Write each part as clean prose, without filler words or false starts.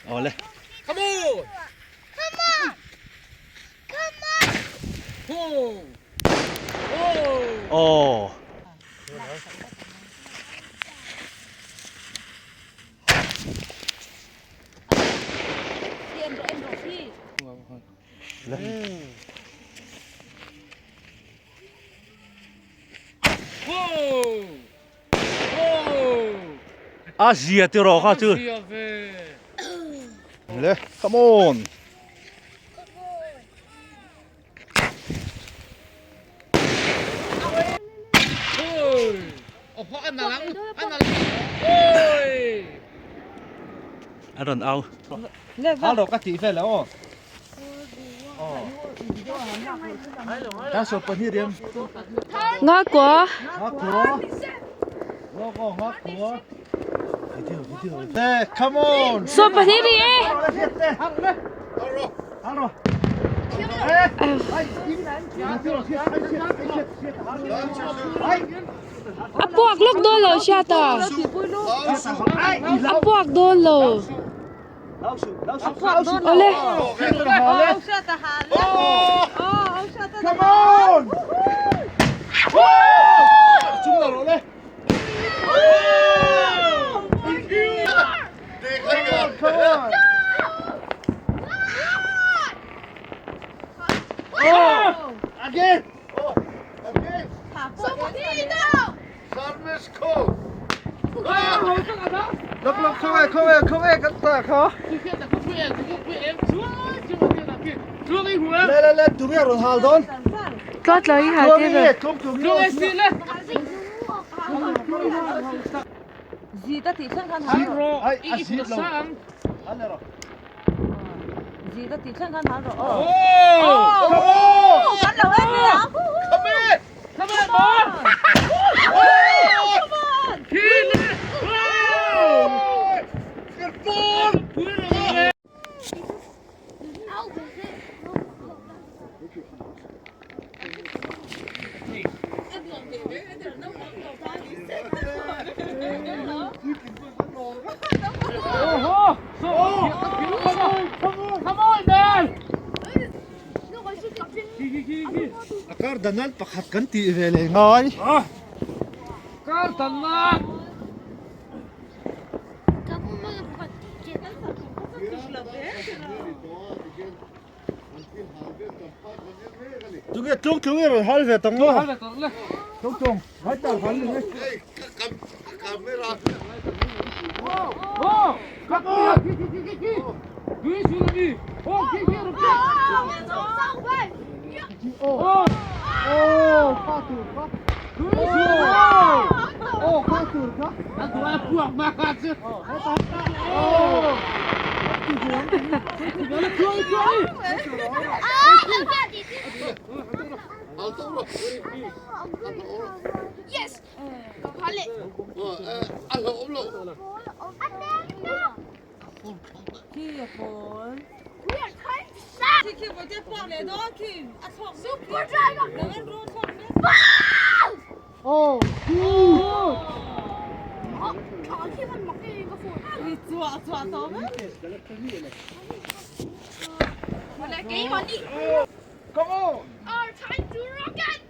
Awle. Come on! Come on! Come on! Oh! Oh! Aw. Oh! Oh! A zia ti rawh kha chu. Zia ve. Le, come on. Ôi! Ồ, ăn là lắm, ăn là lắm. Ôi! A rawn au. Hal rawh ka tih vel aw. Kan sawp pahnih riam. Nga kua. Nga kua. Nga kua, nga kua. Video, video. Eh, come on. Sawp pahnih ri e. Hal rawh. A puak lawk dawn lo hriat a. A puak dawn lo. Awle. Come on. Chung lo rawh le. Come on. Again. Lok lok khaw e khaw e khaw e kan ta kha. Le le le tu nge rawn hal dawn. Tluat lo i hal tir rawh. Tlung tlung nge. Zit a tih thleng khan hal rawh. Ai a zit lo. Hal le rawh. Zit a tih thleng khan hal rawh aw. Come on. Kan lo em em ang. Come in. Come on, boy! Come on. Come on, man! A kar dan an pakhat kan tih ve leh ngai. Kar dan na! Tunge tlung tlung i rawn hal ve tawng maw? Tlung tlung, vai tar hal ni. Oh, kha tur kha. Oh, kha tur kha. Yes! Khi a pawl. Khi khi vô tiếp quang leh dawn khi a thlawk mek. Super driver! Nang an ru thlawk mek. Oh, Ri chuah chuah tawh mek. Come on. Our time to rocket!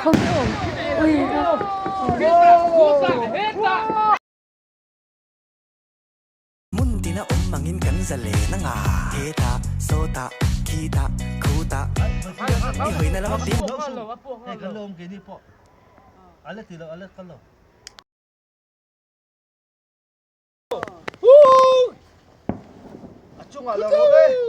Khawnge awm? Ui Hmun tina awm angin kan zalen anga hetah, sawtah, khitah, khutah i hawina lama piang. Hei kan lo awm keini pawh a la ti lo a la kal lo. A chungah lo rawk e.